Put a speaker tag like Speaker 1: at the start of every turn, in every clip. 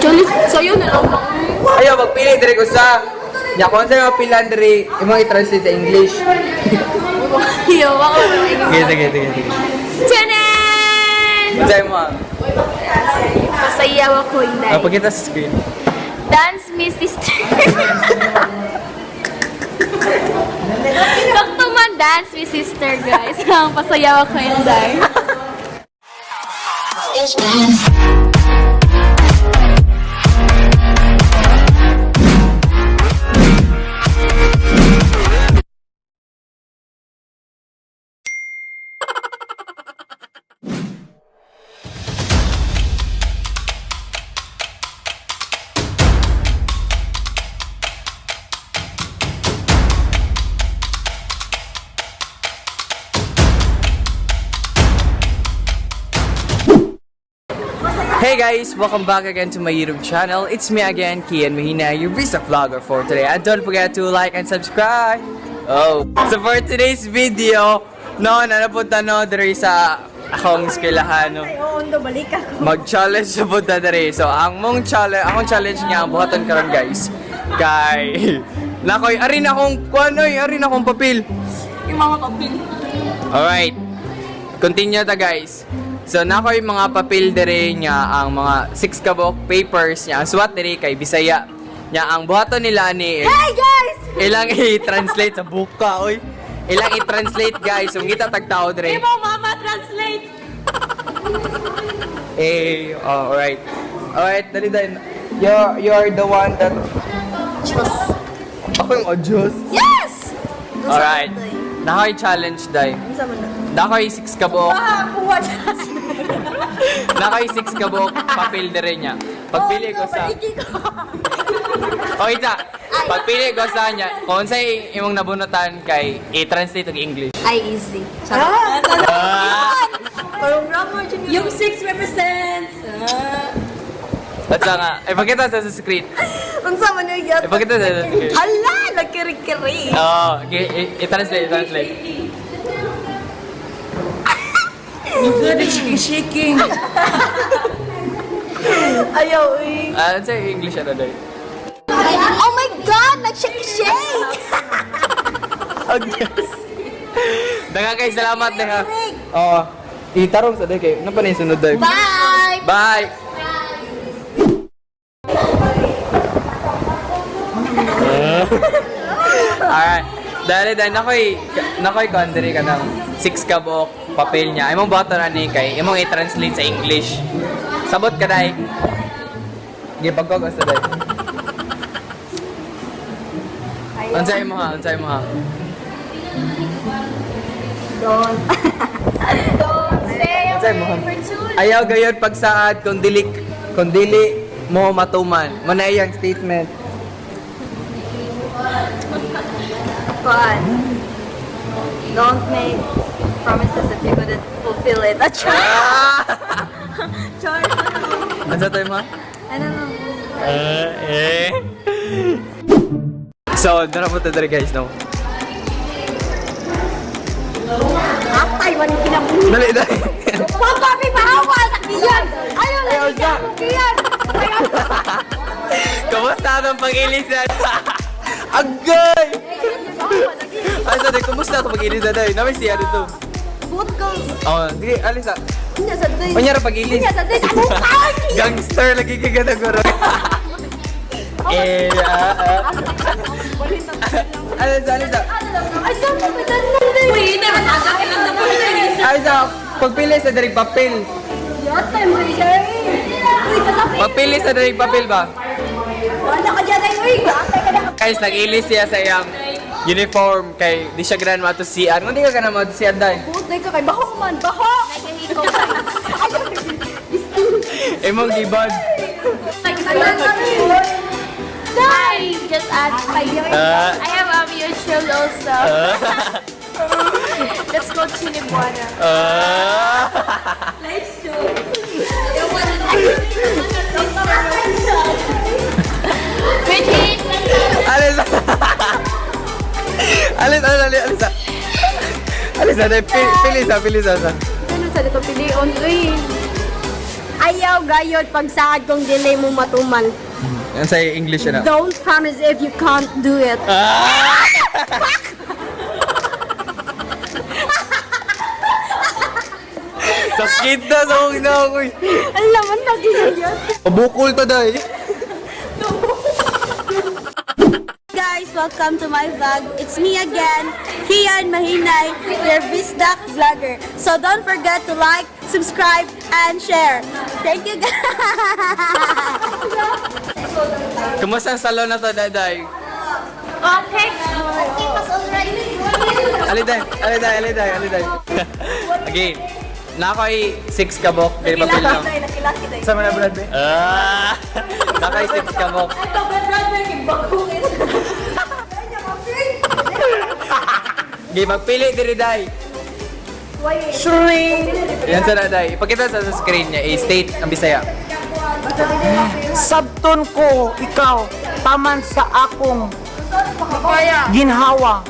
Speaker 1: Challenge, sa'yo na lang.
Speaker 2: Ayaw, magpili diri ko sa. Nya kung sa mga pilan diri, imong i-translate sa English.
Speaker 1: Ayaw, ako.
Speaker 2: Sige, sige, sige, sige.
Speaker 1: Chanan!
Speaker 2: Unsay mo ah?
Speaker 1: Pasayaw ako, inday.
Speaker 2: Ah, pagkita sa screen.
Speaker 1: Dance me, sister. Sakto man, dance me, sister, guys. Ang pasayaw ako, inday.
Speaker 2: Hey guys! Welcome back again to my YouTube channel. It's me again, Kian Mahina, your Visa vlogger for today. And don't forget to like and subscribe! Oh! So for today's video, no, nanapunta no, diri sa akong eskwelahan, no.
Speaker 3: Balik ako.
Speaker 2: Mag-challenge sa punta diri. So ang mong challenge, akong challenge niya ang buhaton karon guys. Kay Nakoy, arin akong kuanoy, arin akong papel.
Speaker 1: Yung mga kapil.
Speaker 2: Alright. Continue ta guys. So nakoy mga papel dere niya ang mga 6 kabok papers niya. Ang suwat dere kay Bisaya. Niya ang buhaton nila ni
Speaker 3: Hey guys!
Speaker 2: ilang i-translate sa buka oy. Ilang i-translate guys. So ngita tag tao dere.
Speaker 1: Imo, mama, translate!
Speaker 2: Eh, oh, alright. Alright, dali dali. You're the one that
Speaker 3: Diyos.
Speaker 2: ako yung adjust.
Speaker 3: Yes!
Speaker 2: Alright. Nakoy challenge dai.
Speaker 3: Unsa man na?
Speaker 2: Nakoy 6 kabok.
Speaker 3: Ah, kuha na.
Speaker 2: Nakoy 6 kabok papel dere niya. Pagpili ko sa
Speaker 3: Baliki ko.
Speaker 2: Okay ta. Pagpili ko sa niya, kung unsay imong nabunutan kay i-translate og English.
Speaker 3: Ay, easy. Charot.
Speaker 2: Ah!
Speaker 3: Parang grammar dyan
Speaker 4: Yung 6 represents.
Speaker 2: Basta nga, ipakita sa screen.
Speaker 3: Unsa man yung yata?
Speaker 2: Ipakita sa screen.
Speaker 3: Hala! Nagkiri-kiri.
Speaker 2: Oo, okay, i-translate, i-translate.
Speaker 4: Good shaking.
Speaker 3: Ayaw eh.
Speaker 2: Ah, unsay English ano dai?
Speaker 3: Oh my God! Nag-shake-shake!
Speaker 2: Okay. Daghang kay salamat dai ha. Oo. Itarong sa dai kay napa na yung sunod dai.
Speaker 3: Bye!
Speaker 2: Bye. Alright. Dali dali nakoy nakoy kondri ka ng 6 kabok papel niya. Imong buhaton ani kay imong i-translate sa English. Sabot ka dai. Gipagkog sa dai. Unsay mo ha? Unsay mo ha?
Speaker 3: Don't.
Speaker 1: Don't stay
Speaker 2: Unsay mo ha?
Speaker 1: away for too long.
Speaker 2: Ayaw gayon pagsaad kung dili mo matuman. Mo na iyang statement.
Speaker 3: Kuan. Don't make promises if you couldn't fulfill it. Ah, char!
Speaker 2: Ah!
Speaker 3: Char!
Speaker 2: Unsa tayo mo?
Speaker 3: Ano no?
Speaker 2: Eh. So, dara po tayo guys, no?
Speaker 3: Atay, man kinabuhi.
Speaker 2: Dali, dali.
Speaker 3: Papa, may bahawa sa kiyan! Ayaw
Speaker 2: Ayaw
Speaker 3: lang
Speaker 2: siya.
Speaker 3: siya! Kiyan!
Speaker 2: Kumusta ang pag-ilis na? Agay! Ay, sorry, kumusta ang pag-ilis na tayo? Namay siya dito.
Speaker 3: Both girls.
Speaker 2: Oh, sige, alis ah.
Speaker 3: Unya sa day.
Speaker 2: Unya ra pag-ilis.
Speaker 3: Unya sa day. Sa mukha!
Speaker 2: Gangster lagi ka gana guro. Eh, ah, ah. Alis, alis ah.
Speaker 3: Ay, saan mo ba dyan lang day?
Speaker 1: Uy, hindi, matagak lang na po.
Speaker 2: Alis ah. Pagpili sa direct papel.
Speaker 3: Yatay mo siya eh. Uy, kasapi.
Speaker 2: Pagpili sa direct papel ba?
Speaker 3: Wala ka dyan ay, uy. Atay ka na.
Speaker 2: Guys, nag-ilis siya sa iyang uniform kay di siya ganahan mato CR. Kung di ka ganahan mato CR dai.
Speaker 3: Buot day ka kay baho man, baho!
Speaker 2: Imong gibad.
Speaker 1: Hi! Just add.
Speaker 2: Ah.
Speaker 1: I have a mutual also. Let's go Chinibuana.
Speaker 2: Ah.
Speaker 1: Which is,
Speaker 2: Alis. Alis, alis, alis, alis. Alis, alis, pili, pili sa, pili sa, sa.
Speaker 3: Ano sa dito pilion, uy.
Speaker 5: Ayaw gayod pagsaad kung dili mo matuman.
Speaker 2: Yan sa English na.
Speaker 5: Don't promise if you can't do it.
Speaker 2: Ah! Sakit na sa na ako eh.
Speaker 5: Alam mo, naging yun.
Speaker 2: Pabukol to day.
Speaker 5: Guys, welcome to my vlog. It's me again, Kian Mahinay, your Bisdak vlogger. So don't forget to like, subscribe, and share. Thank you, guys!
Speaker 2: Kumusta ang salon na to, daday?
Speaker 1: Okay.
Speaker 2: Aliday, aliday, aliday, aliday. Again, na ako ay 6 kabok, di ba pil lang?
Speaker 6: Sama na Brad, be?
Speaker 2: Ah! Na ako ay 6 kabok. Okay, magpili diri day.
Speaker 6: Shrink!
Speaker 2: Yan sa day. Ipakita sa screen niya, i-state ang Bisaya.
Speaker 6: Sabton ko, ikaw, taman sa akong ginhawa.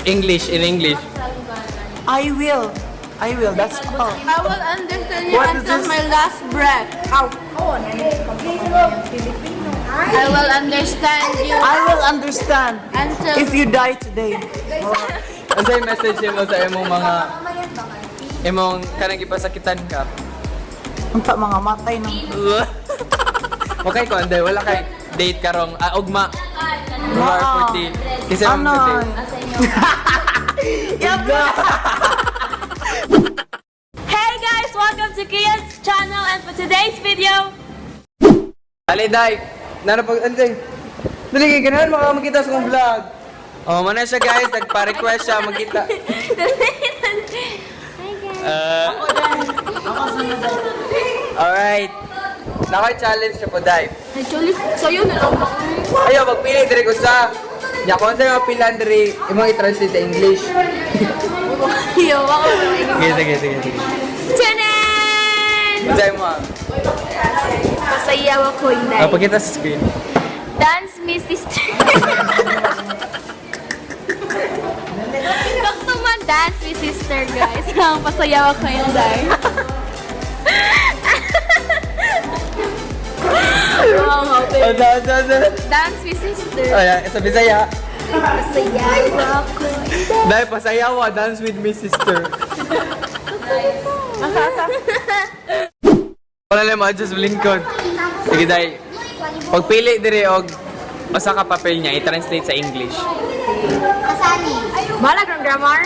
Speaker 2: English, in English.
Speaker 6: I will. I will, that's all.
Speaker 1: I will understand you
Speaker 6: What is
Speaker 1: until
Speaker 6: this?
Speaker 1: my last breath. I will understand you
Speaker 6: I will understand
Speaker 1: until
Speaker 6: if you die today.
Speaker 2: Ano sa'yo message mo sa imong mga imong kanang gipasakitan ka?
Speaker 6: Unta mga matay ng
Speaker 2: Okay ko anday wala kay date karong ugma.
Speaker 6: Naa.
Speaker 2: November 14. Kasi ang
Speaker 6: Anoy.
Speaker 1: Hey guys, welcome to Kian's channel, and for today's video,
Speaker 2: Ali day. Nana pag anday. Dali kay ganahan maka makita sa kong vlog. Oh, mana siya guys, nagpa-request siya magkita. Alright. Naka-challenge siya po, Day.
Speaker 1: Actually, sa'yo na lang ako.
Speaker 2: Ayaw, magpili diri ko sa. Nya kung sa mga pilan diri, imong i-translate sa English.
Speaker 1: Yo, ako.
Speaker 2: Sige, sige, sige, sige.
Speaker 1: Tanan!
Speaker 2: Unsay mo ah?
Speaker 1: Pasayaw ako, inday.
Speaker 2: Ah, pakita sa screen.
Speaker 1: Dance me, sister. Bakto man, dance me, sister, guys. Ang pasayaw ako, inday. Oh,
Speaker 2: Unsa, unsa, unsa.
Speaker 1: Dance me, sister.
Speaker 2: Ayan, sa Bisaya.
Speaker 1: Pasayaw ako, inday.
Speaker 2: Dahil pasayaw ah, dance with me sister. Wala lang ma-adjust lingkod. Sige dahil, pagpili dire og usa ka papel niya i-translate sa English.
Speaker 7: Kasani.
Speaker 1: Balag ng grammar.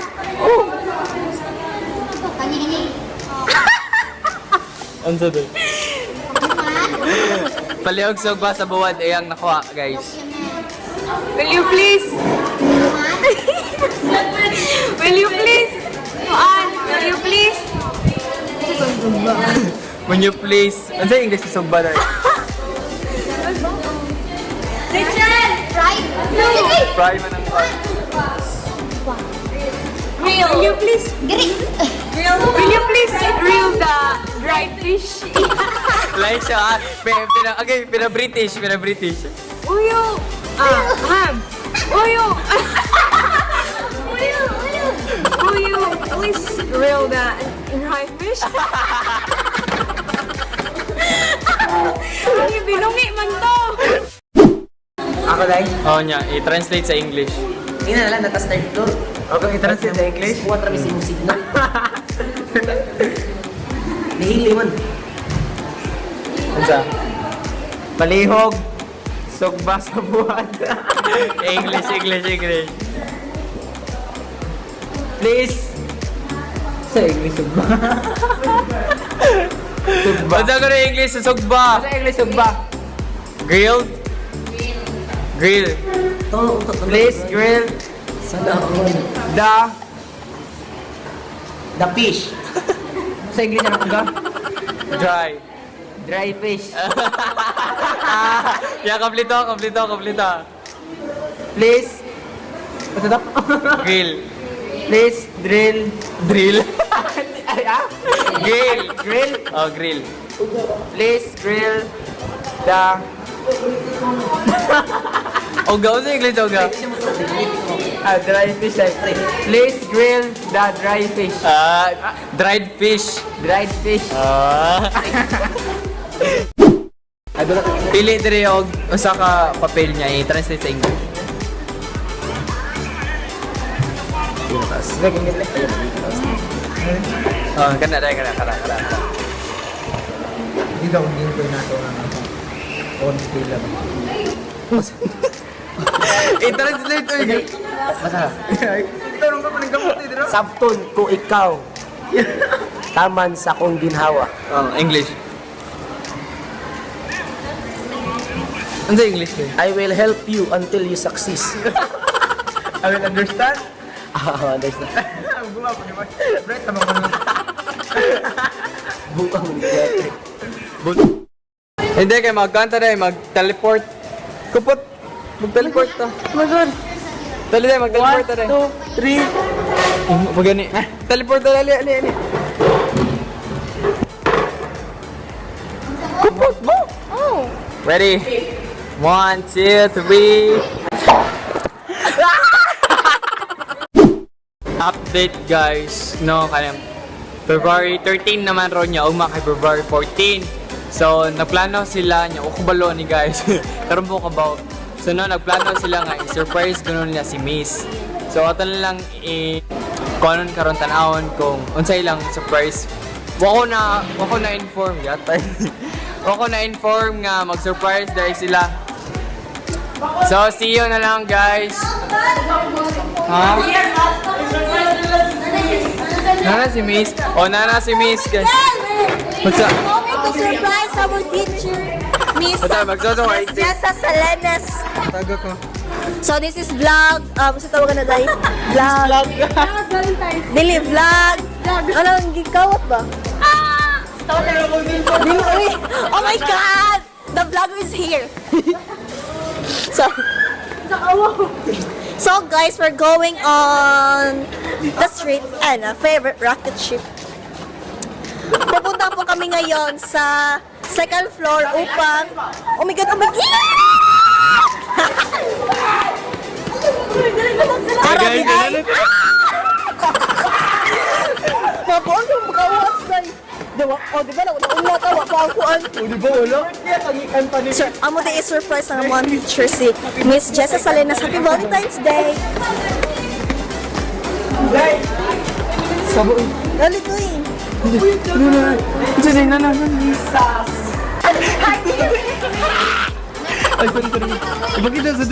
Speaker 7: Kani gini.
Speaker 2: Unsa do? Palihog sugba sa buwad ay ang nakuha, guys.
Speaker 1: Will you please? Will you please? Kuan, will you please?
Speaker 2: When you please, unsa English sa sugba dahil?
Speaker 1: Rachel!
Speaker 7: Fry.
Speaker 2: Fry man ang kuha.
Speaker 1: Will you please?
Speaker 7: Giri.
Speaker 1: Will you please grill the dried fish?
Speaker 2: Like siya ah. Pina, okay, pina British, pina British.
Speaker 1: Uyo! Ah, ham! Uyo!
Speaker 7: Uyo, uyo.
Speaker 1: Will you please grill the dried fish? Ay, binungi man to!
Speaker 6: Ako dai.
Speaker 2: Oo niya, i-translate sa English.
Speaker 4: Hindi na lang, natas third floor.
Speaker 6: Okay, i-translate sa English.
Speaker 4: Kuha kami sa imong signal. Nahili man.
Speaker 2: Unsa?
Speaker 6: Palihog. Sugba sa buwan.
Speaker 2: English, English, English.
Speaker 6: Please. Sa English, sugba. Sugba.
Speaker 2: Unsa ko na English sa sugba?
Speaker 6: Sa English, sugba.
Speaker 2: Grilled? Grill.
Speaker 6: Please grill
Speaker 4: Sana all.
Speaker 6: the
Speaker 4: The fish.
Speaker 6: Sa English, ano ba?
Speaker 2: Dry.
Speaker 6: Dry fish.
Speaker 2: Yeah, kompleto, kompleto, kompleto.
Speaker 6: Please. What's it up?
Speaker 2: Grill.
Speaker 6: Please drill.
Speaker 2: Drill.
Speaker 6: Ay, ah?
Speaker 2: Grill.
Speaker 6: Grill.
Speaker 2: Oh, grill.
Speaker 6: Please grill the
Speaker 2: Oga, unsa English oga?
Speaker 6: Ah, dry fish ay. Please grill the dry fish.
Speaker 2: Ah, dried fish.
Speaker 6: Dried fish.
Speaker 2: Ah. Pili diri og usa ka papel niya i-translate sa English. Oh, kana dai kana kana kana.
Speaker 4: Hindi daw ginto na ito ang on scale lang.
Speaker 2: I-translate oy.
Speaker 4: Basta. Sabton ko ikaw. Taman sa akong ginhawa.
Speaker 2: Oh, English. Ano sa English eh?
Speaker 4: I will help you until you succeed.
Speaker 6: I will understand.
Speaker 4: Ah, understand.
Speaker 6: Buwa ko naman. Break naman ko naman.
Speaker 4: Buang ni
Speaker 2: Hindi kay magkanta dai mag-teleport. Kupot. Mag-teleport ta.
Speaker 6: Magod.
Speaker 2: Dali dai mag-teleport ta dai.
Speaker 6: 2, 3.
Speaker 2: Magani. Teleport ta dali ali ali. Kupot mo.
Speaker 5: Oh.
Speaker 2: Ready? One, two, three. Update guys, no, kanang February 13 naman ron niya, ugma kay February 14. So, nagplano sila niya, o kabalo ni guys. Karon po kabaw. So, no, nagplano sila nga, i-surprise ganoon nila si Miss. So, ato na lang i kunon karon tan-awon kung unsay lang surprise. Wako na inform yata. Wako na inform nga mag-surprise dahil sila. So, see you na lang guys. Ha? Nana si Miss. Oh, nana si Miss guys. What's up?
Speaker 5: Moment to surprise our teacher, Miss
Speaker 2: What's up? Magsoso
Speaker 5: Miss Jessa Salenes.
Speaker 2: Tago ko.
Speaker 5: So this is vlog. Sa tawagan na dahil? Vlog. Dili, vlog. Ano, ang gikawat ba?
Speaker 1: Ah, stoner.
Speaker 5: Dili, uy. Oh my God! The vlogger is here. So, so guys, we're going on the street and a favorite rocket ship. Pupunta po kami ngayon sa second floor upang... Oh my God! Oh my God! Arabi ay! Mabuang yung makawas na. Diba? Oh, di ba? Nauna ka, wa pa ang kuan.
Speaker 2: Oh, di ba wala?
Speaker 5: Sir, amo din i-surprise ang mga teacher si Miss Jessa Salinas. Happy Valentine's Day!
Speaker 2: Sabo.
Speaker 5: Dali ko eh.
Speaker 2: Hindi na na na. Ay, sorry, sorry. Ipakita sa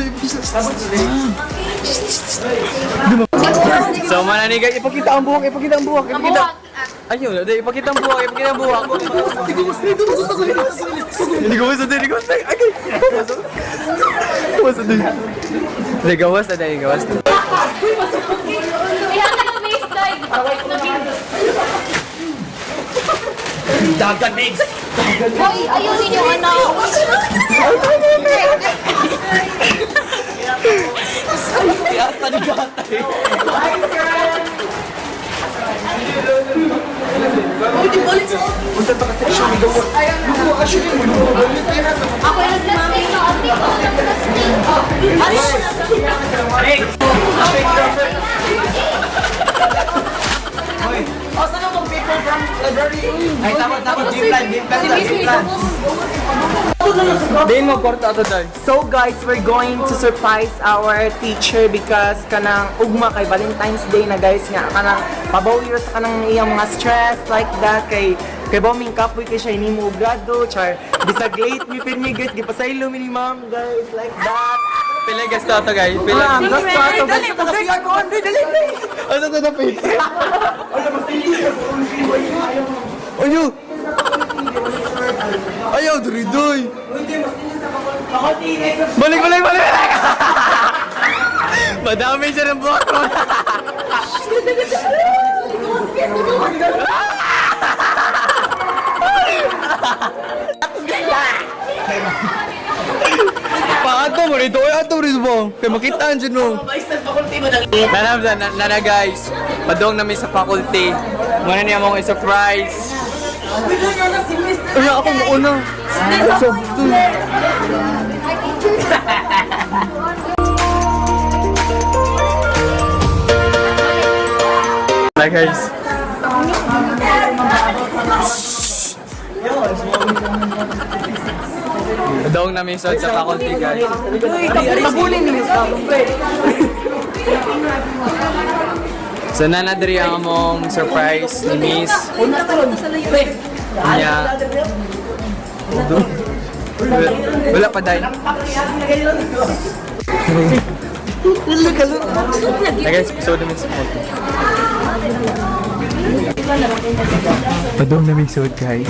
Speaker 2: So, manani guys, ipakita ang buhok, ipakita ang buhok, ipakita. Ayun, di, ipakita ang buhok, ipakita ang buhok. Hindi ko basta, hindi ko basta. Ay, gawas na. Hindi, gawas na, dahil gawas na.
Speaker 1: Ihatag mo, Miss Doy.
Speaker 4: Dagan, Migs!
Speaker 7: Hoy, ayusin yung ano. Ako yung si Mami.
Speaker 4: Ay, tama, tama. Game plan, game plan. Game plan.
Speaker 2: Diin mo, kwarto ato dahil.
Speaker 6: So guys, we're going to surprise our teacher because kanang ugma kay Valentine's Day na guys nga kanang pabawi ra sa kanang iyang mga stress like that kay kay bombing kapoy kay siya nimo grado char bisag late mi pirmi guys gipasaylo mi ni ma'am guys like that.
Speaker 2: Pila gasto ato guys, pila.
Speaker 6: Ma'am, gasto ato guys. Dali, dali, dali.
Speaker 2: Ano to na pila? Ayaw! Ayaw, duridoy! Balik, balik, balik, balik! Madami siya ng buhok ko. Paato mo rito, ay ato rito mo. Kaya makitaan siya no. Nana, nana, nana guys, padong namin sa faculty. Muna niya mong i-surprise. Ay, ako mauna. So, mi sa faculty, guys.
Speaker 6: Pabulin ni Miss.
Speaker 2: So nana diri ang among surprise ni Miss. Nya. Wala pa dai. Hey guys, so namin sa photo. Padong na may suot, guys.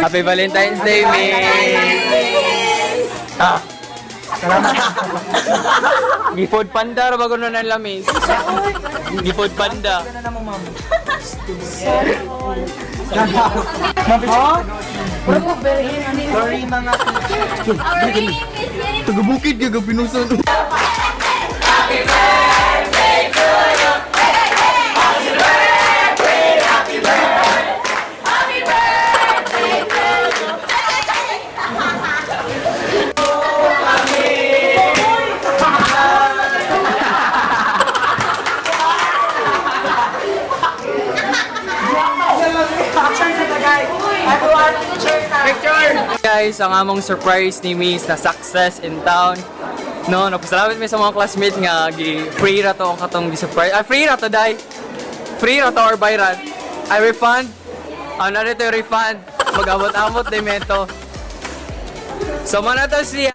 Speaker 2: Happy Valentine's Day, Miss! Ah! Gi-food panda ra bago nun ang lamis. Gi-food panda.
Speaker 6: Sorry, mga teacher.
Speaker 1: Our reigning Miss Universe.
Speaker 2: Tagabukid gagabinusan.
Speaker 6: Picture na, guys. Everyone, picture na.
Speaker 2: Picture! Guys, ang among surprise ni Miss na success in town. No, nagpasalamat mi sa mga classmate nga gi free ra to ang katong gi surprise. Ah, free ra to dai. Free ra to or bayran. I refund. Ah, na to refund. Mag-amot-amot day meto. So mana to siya.